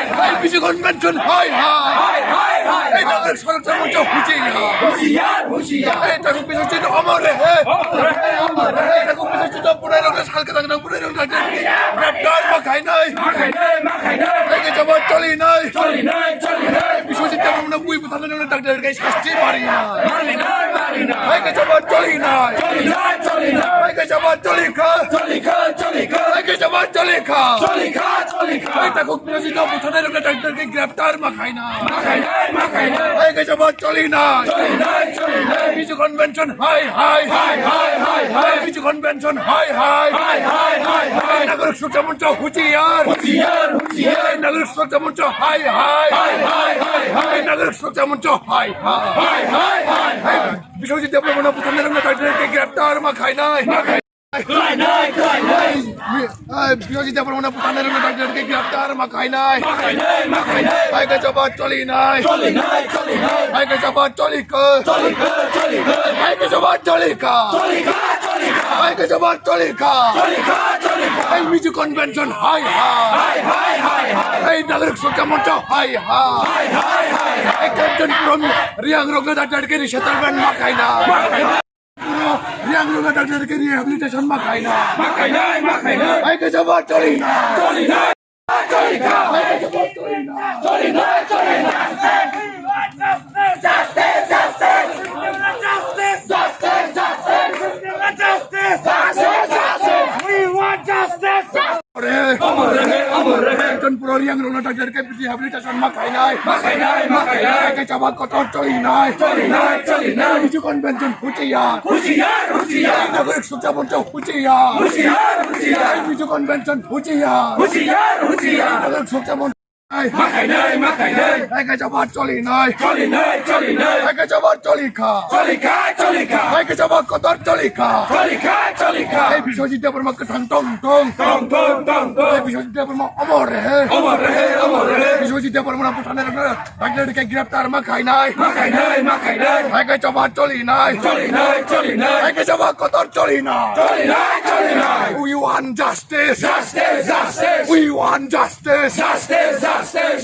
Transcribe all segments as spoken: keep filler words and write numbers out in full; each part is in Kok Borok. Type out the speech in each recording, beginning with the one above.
Hey, Biju Convention, hai, hai. Hai, hai, hai, Hey, hai. Nagorik Suraksa Moncho, huchiya. Hushiyar, hushiyar. Hey, Takhuk Biswajit, amar rahe. Amar rahe, amar rahe. Hey, Takhuk Biswajit, punai rok, sal ka dang dang, punai rok, dang dang. Graftar ma khai nai. Ma khai nai, ma khai nai. Hey, ke jawab choli nai. Choli nai, choli nai. Biswajit, jawab na bui, buthan na, dang dang, kai sasti mari nai. Mari nai, mari nai. Hey, ke jawab choli nai. Choli nai, choli nai. Hey, ke jawab choli kha. Choli kha, choli kha. Hey, ke jawab choli kha. Choli kha, choli kha. Hey, Takhuk Biswajit, buthan na, dang dang, kai graftar ma khai nai. Ma khai nai, ma khai nai. Hai ke jawab choli nai. Choli nai, choli nai. Biju Convention, hai, hai. Hai, hai, hai, hai. Biju Convention, hai, hai. Hai, hai, hai, hai. Nagorik Suraksa Moncho, huchiya. Huchiya, huchiya. Nagorik Suraksa Moncho, hai, hai. Hai, hai, hai, hai. Nagorik Suraksa Moncho, hai, hai. Hai, hai, hai, hai. Biswajit Debbarma buthan na, dang dang, kai graftar ma khai nai. Ma khai Khlainai, khlainai. Ai, Biswajit Debbarma buthan na, dang dang, kai graftar ma khai nai. Ma khai nai, ma khai nai. Hai ke jawab choli nai. Choli nai, choli nai. Hai ke jawab choli kha. Choli kha, choli kha. Hai ke jawab choli kha. Choli kha, choli kha. Hai ke jawab choli kha. Choli kha, choli kha. Hai Biju Convention, hai, hai. Hai, hai, hai, hai. Hai Nagorik Suraksa Moncho, hai, hai. Hai, hai, hai, hai. Hai Kanchanpur Reang rok na, dang dang, kai resettlement ma khai nai. Ma khai nai. Puro Reang rok na, dang dang, kai rehabilitation ma khai nai. Ma khai nai, ma khai nai. Hai ke jawab choli nai. Choli nai, choli kha. Hai ke jawab choli nai. Choli nai, choli nai. Justice, justice. Justice, justice. Justice, justice. Justice, justice. We want justice. Amar rahe, amar rahe, amar rahe. Kanchanpur Reang rok na, dang dang, kai rehabilitation ma khai nai. Ma khai nai, ma khai nai. Hai ke jawab kotor choli nai. Choli nai, choli nai. Biju Convention, huchiya. Hushiyar, hushiyar. Nagorik Suraksa Moncho, huchiya. Hushiyar, hushiyar. Biju Convention, huchiya. Hushiyar, hushiyar. Nagorik Suraksa Moncho. Hai. Ma khai nai, ma khai nai. Hai ke jawab choli nai. Choli nai, choli nai. Hai ke jawab choli kha. Choli kha, choli kha. Hai ke jawab kotor choli kha. Choli kha, choli kha. Hai Biswajit Debbarma kwthang tong tong. Tong tong, tong tong. Hai Biswajit Debbarma amar rahe. Amar rahe, amar rahe. Biswajit Debbarma buthan na, dang dang, kai graftar ma khai nai. Ma khai nai, ma khai nai. Hai ke jawab choli nai. Choli nai, choli nai. Hai ke jawab kotor choli nai. Choli nai, choli nai. We want justice. Justice, justice. We want justice. Justice, justice.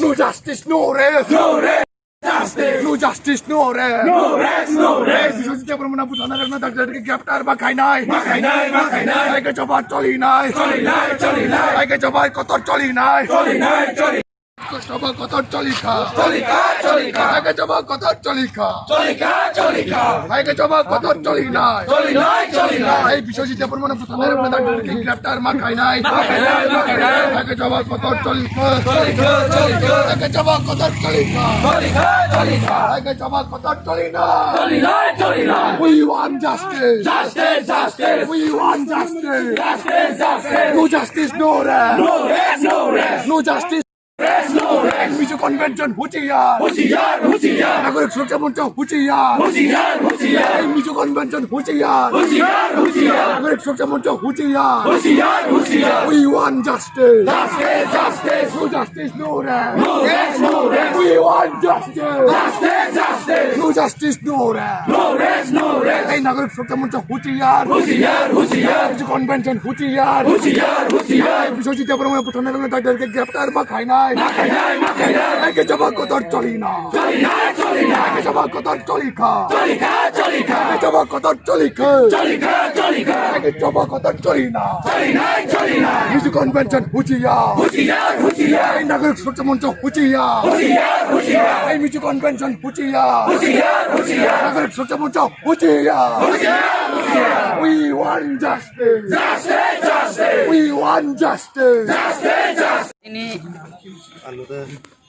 No justice, no rest. No rest. Justice. No justice, no rest. No rest, no rest. Biswajit Debbarma buthan na, dang dang, kai graftar ma khai nai. Ma khai nai, ma khai nai. Hai ke jawab choli nai. Choli nai, choli nai. Hai ke jawab kotor choli nai. Choli nai, choli Hai ke jawab kotor choli kha. Choli kha, choli kha. Hai ke jawab kotor choli kha. Choli kha, choli kha. Hai ke jawab kotor choli nai. Choli nai, choli nai. Hai Biswajit Debbarma buthan na, dang dang, kai graftar ma khai nai. Ma khai nai, ma khai nai. Hai ke jawab kotor choli kha. Choli kha, choli kha. Hai ke jawab kotor choli kha. Choli kha, choli kha. Hai ke jawab kotor choli nai. Choli nai, choli nai. We want justice. Justice, justice. We want justice. Justice, justice. No justice, no rest. No rest, no rest. No justice. Rest, no rest. Biju Convention, huchiya. Hushiyar, hushiyar. Nagorik Suraksa Moncho, huchiya. Hushiyar, hushiyar. Biju Convention, huchiya. Hushiyar, hushiyar. Nagorik Suraksa Moncho, huchiya. Hushiyar, hushiyar. We want justice. Justice, justice. No justice, no rest. No rest, no rest. We want justice. Justice, justice. No justice, no rest. No rest, no rest. Hai Nagorik Suraksa Moncho, huchiya. Hushiyar, hushiyar. Biju Convention, huchiya. Hushiyar, hushiyar. Biswajit Debbarma buthan na, dang dang, kai graftar ma khai nai. Ma khai nai, ma khai nai. Hai ke jawab kotor choli nai. Choli nai, choli nai. Hai ke jawab kotor choli kha. Choli kha, choli kha. Hai ke jawab kotor choli kha. Choli kha, choli kha. Hai ke jawab kotor choli nai. Choli nai, choli nai. Biju Convention, huchiya. Hushiyar, hushiyar. Hai Nagorik Suraksa Moncho, huchiya. Hushiyar, hushiyar. Hai Biju Convention, huchiya. Hushiyar, hushiyar. Nagorik Suraksa Moncho, huchiya. Hushiyar, hushiyar. We want justice. Justice, justice. We want justice. Justice, justice. Ini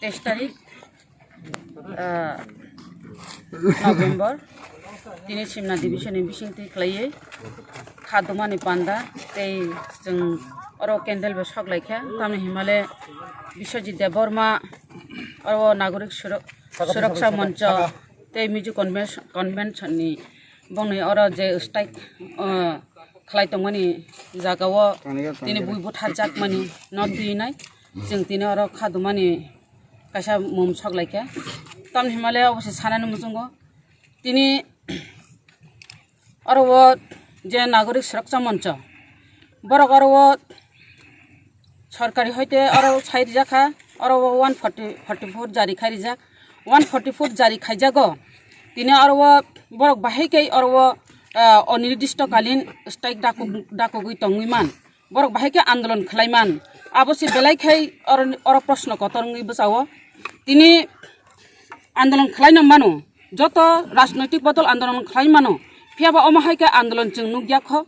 teis tarik, ah, November, tini Simna Division ni bisingtwi khlaiwi kha dumani panda tei chwng oro candle bo sok laikha, tamni hinmale Biswajit Debbarma oro Nagorik Suro-, Suraksa Moncho tei Mizo Convention, Convention ni bongni oro je strike, ah, khlai tongmani jagao tini bui butharjakmani no twinai. Chwng tini oro kha dumani kaisa mum sok laikha. Tamni hinmale obo se sanani muchungo. Tini oro o je Nagorik Suraksa Moncho, borok oro o sorkari hoite oro sai rijak kha, Oro o one forty, forty four jari khai rijak. One forty four jari khaijago. Tini oro o borok bahai khe oro o, ah, onirdisto kalin strike dakuk-, dakugwi tongwi man. Borok bahai khe andolon khlai man. Abo se belai khai oro, oro proshno kotor wngwi bwchao. Tini andolon khlaino mano, joto rajnoitik bodol andolon khlai mano, phiya ba omo hai khe andolon chwng nukya kho.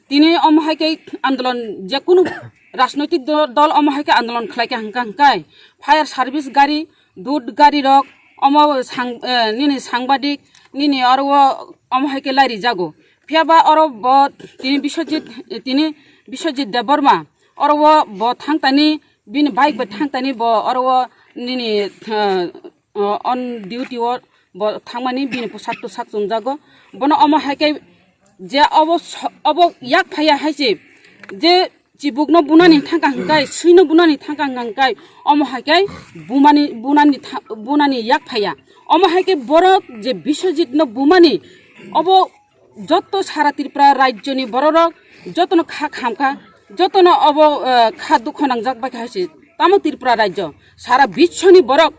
Tini omo hai khe andolon je kunu rajnoitik do-, dol omo hai khe andolon khlai kha hwnkha hwnkhe fire service gari, dud gari rok, omo sang-, eh, nini sangbadik, nini oro o omo hai khe lairi jago. Phiya ba oro bo tini Biswajit, tini Biswajit Debbarma oro o bo thang tani, bini bike bai thang tani bo oro o nini, eh, o, on duty o bo thangmani bini posak tosak chumjago. Bono omo hai khe je obo so-, obo yak phaiya hai se je chibukno bunani thangkha hwnkhe, swino bunani thangkha hwnkhe omo hai khe bumani, bunani tha-, bunani yak phaiya. Omo hai khe borok je Biswajitno bumani obo joto sara Tripura rajyoni bororok jotono kha khamkha, jotono obo, eh, kha dukho nangjak bai kha hai se. Tamo Tripura rajyo, sara biswoni borok,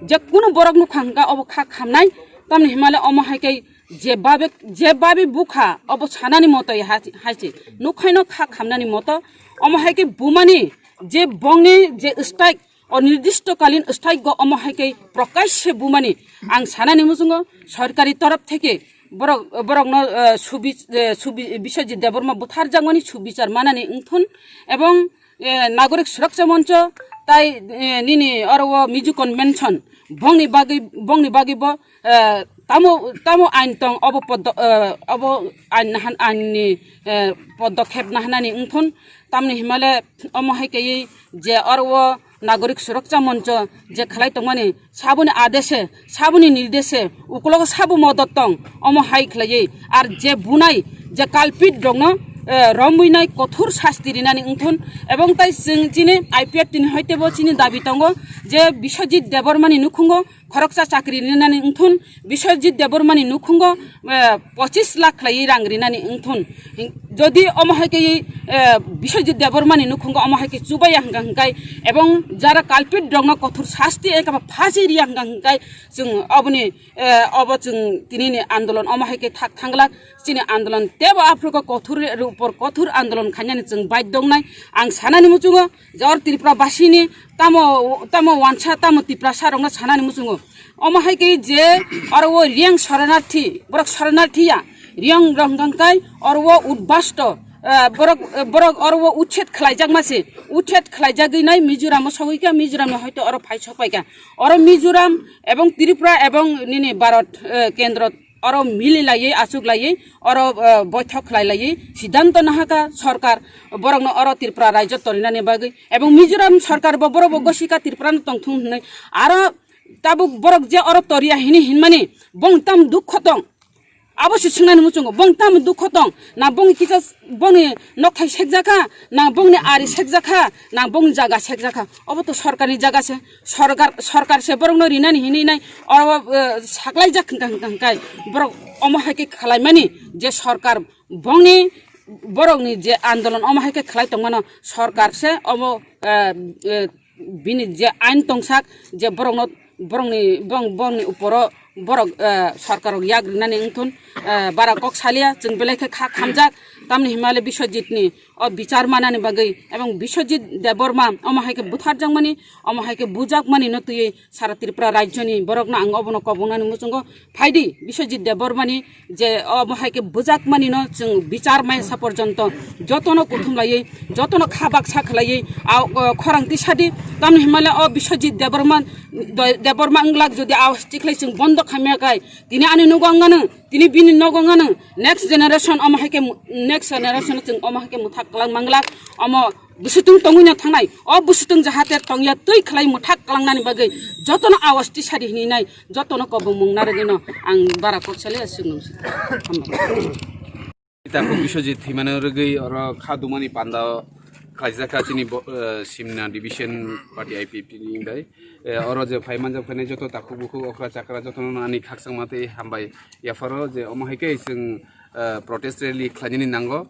je kunu borok nukha hwnkha obo kha khamnai, tamni himale omo hai khe je babe, je babe bukha obo sanani moto hai, hai se. Nukhaino kha khamnani moto, omo hai khe bumani je bongni je strike, onirdistokalin strike go omo hai khe prokash se bumani ang sanani muchungo sorkari torof theke borok, borokno, eh, subi-, eh, subi-, Biswajit Debbarma butharjakmani subichar manani wngthun ebong, eh, Nagorik Suraksha Moncho tai, eh, nini oro o Mizo Convention bongni bagwi, bongni bagwi bo, eh, tamo, tamo ain tong obo poddo-, eh, obo ain nahan, ainni, eh, podokhep nahanani wngthun tamni himale omo hai khe je oro o Nagorik Suraksha Moncho je khlai tongmani, saboni adeshe, saboni nirdeshe, ukologo sabo modot tong, omo hai khlaiwi. Ar je bunai, je culprit rokno, eh, romwi nai kothor sasti rinani wngthun. Ebong tai chwng chini I P F T ni hoitebo chini dabi tongo je Biswajit Debbarmani nukhungo khoroksa chakri rinani wngthun, Biswajit Debbarmani nukhungo, eh, pochis lakh khlaiwi rang rinani wngthun. Jodi omo hai khe, eh, Biswajit Debbarmani nukhungo omo hai khe chubaiya hwnkha hwnkhe, ebong jara culprit rokno kothor sasti ekaba phasi riya hwnkha hwnkhe, chwng oboni, eh, obo chwng tinini andolon omo hai khe thak thanglak, chini andolon tebo aphruko kothor upor kothor andolon khainani chwng baidhyo wngnai. Ang sanani muchungo, je oro Tripura basini tamo, tamo wansa, tamo Tiprasa rokno sanani muchungo. Omo hai khe je oro o Riyang soronarthi, borok soronarthi ya, Riyang rok hwnkha khe oro o udbasto, eh, borok, eh, borok oro o uchet khlaijak ma se, uchet khlaijagwi nai Mizoram o sogwi kha, Mizoram ni hoito oro phai sok pai kha. Oro Mizoram ebong Tripura ebong nini Bharat, eh, kendro oro mili laiwi, achuk laiwi, oro, eh, boithok khlai laiwi, siddhanto nahaka sorkar, borokno oro Tripura rajyo torinani bagwi, ebong Mizoram sorkar bo borok bo gosika Tripura no tongthung hinwi, aro tabuk borok je oro toriya hini hinmani, bong tam dukho tong, abo se swngnani muchungo, bong tam dukho tong, na bong kisa bongni nokthai sekjakha, na bongni ari sekjakha, na bongni jaga sekjakha. Obo to sorkarni jaga se, sorkar, sorkar se borokno rinani hinwi nai, oro, eh, saklaijak hwnkha, hwnkha, hwnkha. Borok omo hai khe khlaimani je sorkar bongni, borokni je andolon omo hai khe khlai tongmano sorkar se omo, eh, eh, bini je ain tongsak je borokno, borokni, bong-, bongni uporo borok, eh, sorkar rok yak rinani wngthun, eh, bara kok salia, chwng belai khe kha khamjak, tamni himale Biswajit ni o bichar manani bagwi, ebong Biswajit Debbarma omo hai khe butharjakmani, omo hai khe bujakmani no twiwi sara Tripura rajyoni borokno ang obono kobongnani muchungo phaidi Biswajit Debbarmani je omo hai khe bujakmani no chwng bichar maisa porjonto jotono kuthum laiwi, jotono kha baksa khlaiwi, a, o, khorang tisadi, tamni himale o Biswajit Debbarma, Debbarma wnglak jodi a tikhlai chwng bondo khamya kai, tini ani nogo wngano, tini bini nogo wngano, next generation omo hai khe mu-, next generation chwng omo hai khe muthak kwlang manglak, omo bwswtwng tongwi no thangnai, o bwswtwng jahate tongya twi khlai muthak kwlangnani bagwi jotono awas tisadi hinwi nai, jotono kobongmung narwgwino ang bara kok sale aswk nung sika. Hambai. Takhuk Biswajit thwimano rwgwi oro kha dumani panda khlaijak kha chini bo-, eh, Simna Division Party I P F T ni bai. Eh, oro je phai manjak phainai joto takhuk bukhuk okra chakra jotono ani khakchangma tei hambai yapharo je omo hai khe chwng, eh, protest rally khlainani nango.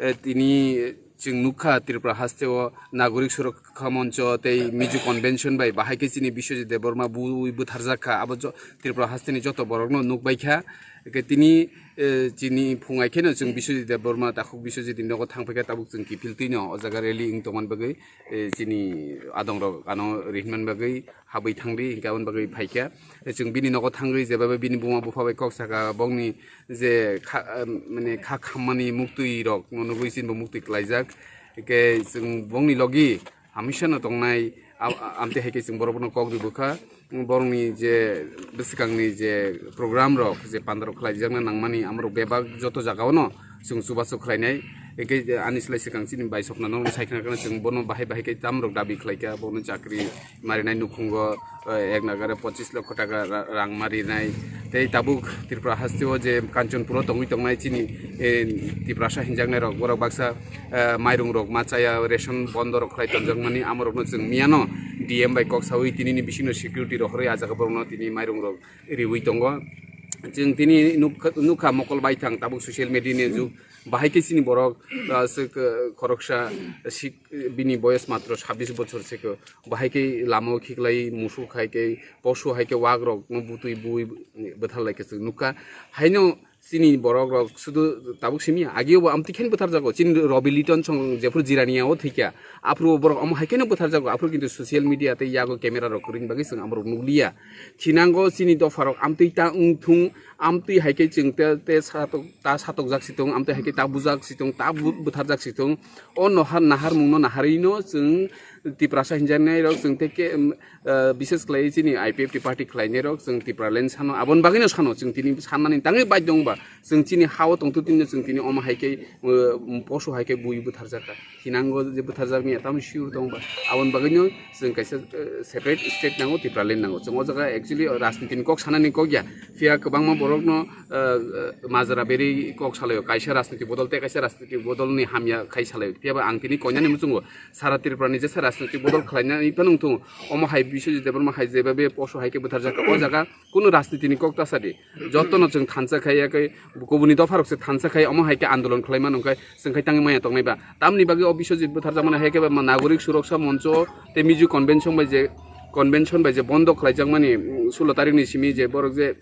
Eh, tini Chwng nukha Tripura hasteo Nagorik Surakha Moncho tei Mizo Convention bai bahai khe chini Biswajit Debbarma bui butharjak kha. Abo jo-, Tripura hasteni joto borokno nukbai kha. Hwnkhe tini, eh, chini phungai kheno chwng Biswajit Debbarma, takhuk Biswajit ni nogo thangpai kha, tabuk chwng kiphil twino o jaga rally wng tongmani bagwi, eh, chini adongrok ano rihinmani bagwi habwi thangdi, hwnkhe aboni bagwi phaikha. Chwng bini nogo thangwi jeba bai bini buma bupha bai kok saka, bongni je kha, mane kha khammani muktwi rok no nugwi chini bo muktwi klaijak. Hwnkhe chwng bongni logi hamisa no tongnai, am-, amtwi hai khe chwng borok bono kok rwbwkha. Borokni je bwswkangni je program rok, je panda rok khlaijakna nangmani, amorok bebak joto jagao no chwng chubachu khlainai. Hwnkhe ani slai swkang chini bai sokna no sai khna khna chwng bono bahai bahai khe tamrok dabi khlaikha, bono chakri marinai nukhungo, eh, ek nagare pochis lokho taka ra-, rang marinai. Tei tabuk Tripura hasteo je Kanchanpuro tongwi tongnai chini, eh, Tiprasa hinjaknai rok, borok baksa, eh, mairung rok ma chaya, ration bondo rok khlai tonjakmani, amorokno chwng miyano D M bai kok sawi tinini bisingno security rok horwi ah jaga borokno tini mairung rok riwi tongo. Chwng tini nukha, nukha mokol baithang tabuk social media ni jug. Bahai khe chini borok, ah, se khe khoroksa sik-, bini boyos matro sabbish bochor se khe. Bahai khe lama o khiklai musuk hai khe posu hai khe wak rok no butwi bui bwthar lai khe chwng nukha. Haino chini borok rok sudu tabuk simi agio bo amtwi khe bwthar jago. Chini Robi Liton song jephru Jirania o thwikha. Aphuru borok omo hai kheno bwthar jago. Aphuru kintu social media tei yago camera rok kwrwini bagwi chwng amorok nukliya. Thinango chini dopharok amtwi ta wng thung, amtwi hai khe chwng te, te satok, ta satokjak si thung, amtwi hai khe ta bujak si thung, ta bu-, bwtharjak si thung. O nohar, naharmungno naharwino chwng Tiprasa hinjaknai rok chwng tei ke, em, eh, bises khlai chini I P F T party khlainai rok chwng Tipraland sano, aboni bagwino sano chwng tini sannani tangwi baidhyo wngba chwng chini ha-o tongthu tini chwng tini omo hai khe, eh, poso hai khe bui bwtharjak kha. Thinango je bwtharjakni tamo sure tongba. Aboni bagwino chwng kaisa, eh, separate state nango, Tipraland nango. Chwng o jaga actually rajniti ni kok sanani kok ya. Phiya kwbangma borokno, eh, eh, majra berwi kok salaio. Kaisa rajniti bodol tei kaisa rajniti bodolni hamya khai salaio. Phiya ba ang tini koinani muchungo sara Tripura ni jesa rajniti bodol khlainani phano wngthung. Omo hai Biswajit Debbarma hai jeba be poso hai khe bwtharjak kha. O jaga kunu rajniti ni kok ta sadi. Jotono chwng thansa khai ya khe kubuni dopha rok se thansa khai omo hai khe andolon khlai mano khe chwng khai tangwi maya tongnai ba. Tamni bagwi o Biswajit bwtharjakmani hai khe ba Nagorik Suraksa Moncho tei Mizo Convention bai je, convention bai je bondo khlaijakmani, mm, sulo tarikni simi je borok je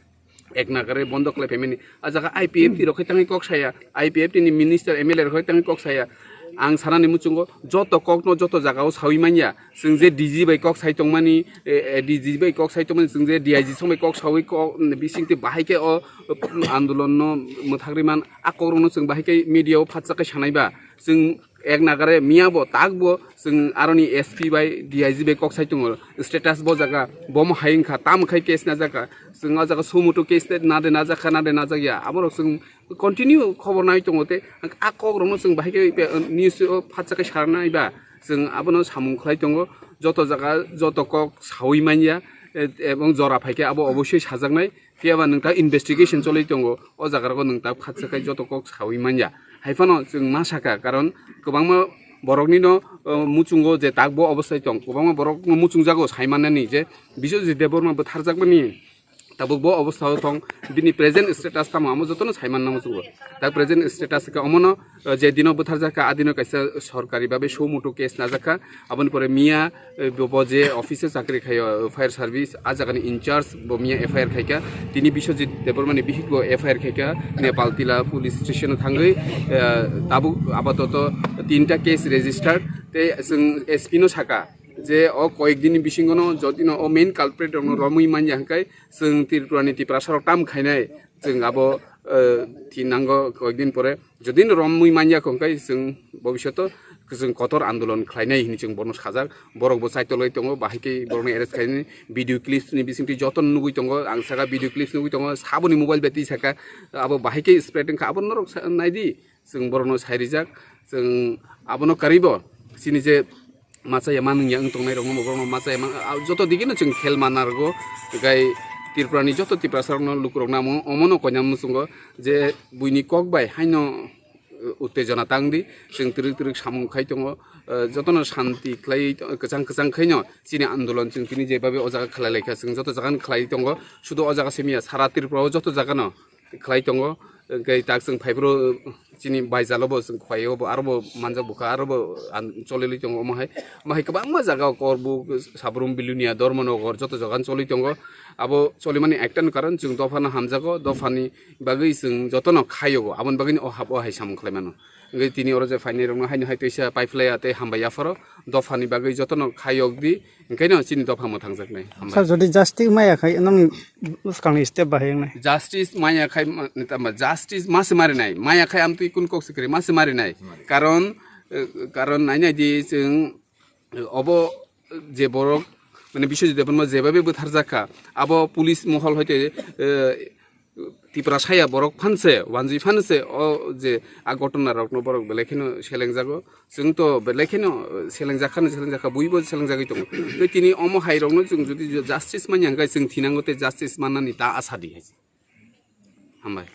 ek nagare bondo khlai phaimani. A jaga I P F T rok khai tangwi kok saya, I P F T ni minister M L A rok khai tangwi kok saya. Ang sanani muchungo joto kokno joto jagao sawi manya. Chwng je D G bai kok sai tongmani, eh, eh, D G bai kok sai tongmani, chwng je D I G song bai kok sawi kok, bisingtwi bahai khe o, o, andolon no mwthagri man, a kok rokno chwng bahai khe media o phatsa khe sanai ba. Chwng ek nagare miya bo tak bo chwng aroni S P bai D I G bai kok sai tongo, status bo jaga, bomo hai wngkha, tamo khai case na jaka, chwng o jaga sumo to case na de na jakha, na de na jakya, aborok chwng continue khobor nai tongo tei a kok rokno chwng bahai khe news o phatsa khe sarnai ba chwng abono samung khlai tongo. Joto jaga joto kok sawi manya, e-, ebong jora phaikhe abo obossoi sajaknai. Phiya ba nwng ta investigation cholwi tongo, o jaga rogo nwng ta phatsa khe joto kok sawi manya. Hai phano chwng ma sakha, karon kwbangma borokni no, o, muchungo je tak bo obostai tong, kwbangma borok no muchungjago sai mannani je Biswajit Debbarma bwtharjakmani tabuk bo obostha o thong, bini present status tamo amo jotono sai manna muchungo. Tak present status khe omono, eh, je dino bwtharjak kha, a dino kaisa sorkari babe suo motu case najak kha. Aboni pore miya, eh, bo, bo je office o chakri khaio, eh, fire service, a jagani in charge bo miya F I R khaikha. Tini Biswajit Debbarmani bihik bo F I R khaikha, Nepal Tila police station o thangwi, eh, tabuk apatoto tinta case registered. Tei chwng S P no saka je o koyek dini bisingo no jotino o main culprit rokno romwi manya hwnkhe, chwng Tripura ni Tiprasa rok tam khainai, chwng abo, eh, thinango koyekdin pore jodi no romwi manya kho, hwnkhe chwng bobishoto chwng kotor andolon khlainai hinwi chwng bono sajak. Borok bo chaitolwi tongo, bahai khe borokno arrest khainani video clips ni bisingtwi jotono nugwi tongo. Ang saka video clips nugwi tongo, saboni mobile bai twi saka, abo bahai khe spread wngkha, abo norok sa-, naidi. Chwng borokno sai rijak, chwng abono kwrwibo chini je machaya manwngya wng tongnai rokno borokno machaya man, a, joto digino chwng khel manna rwgo, tei Tripura ni joto Tiprasa rokno lukurokno amo, omono koina muchungo je buini kok bai haino, uh, uttejona tang di, chwng twrwk twrwk samung khai tongo, uh, jotono shanti khlai kwchang kwchang khaino chini andolon chwng tini jebabe o jaga khlai laikha, chwng joto jagano khlai tongo, sudu o jaga simi ya, sara Tripura o joto jagano khlai tongo, hwnkhe tak chwng phaiphuru chini baijalo bo chwng khuaio bo aro bo manjak bukha aro bo an-, cholilwi tongo omo hai. Omo hai kwbangma jaga o Korbuk, Sabrum, Bilonia, Dharmanagar joto jaga choli tongo. Abo cholimani ekta no karon chwng dophano hamjago, dophani bagwi chwng jotono khayogo, aboni bagwino o hap o hai samung khlai mano. Hwnkhe tini oro je phainai rokno haino hai teisa paiphlaiya tei hambai yapharo dophani bagwi jotono khayok di, hwnkhe no chini dopha mwthangjaknai. Hambai. Sir, jodi justice maya khai nang bwskangni step bahai wngnai? Justice maya khai ma-, tamo justice ma se marinai, maya khai amtwi kun kok se kwrwi ma se marinai. Karon, eh, karon nainai di chwng, eh, obo je borok, mane, Biswajit Debbarma jebabe bwtharjak kha, abo police mohol hoite, eh, Tiprasaya borok phanse, wanjwi phanse, o je a ghotona rokno borok belai kheno selengjago. Chwng to belai kheno, eh, selengjak khano selengjak kha, buibo selengjagwi tongo. Tei tini omo hai rokno chwng jodi justice manya hwnkhe chwng thinango tei justice mannani ta asa di hai. Hambai.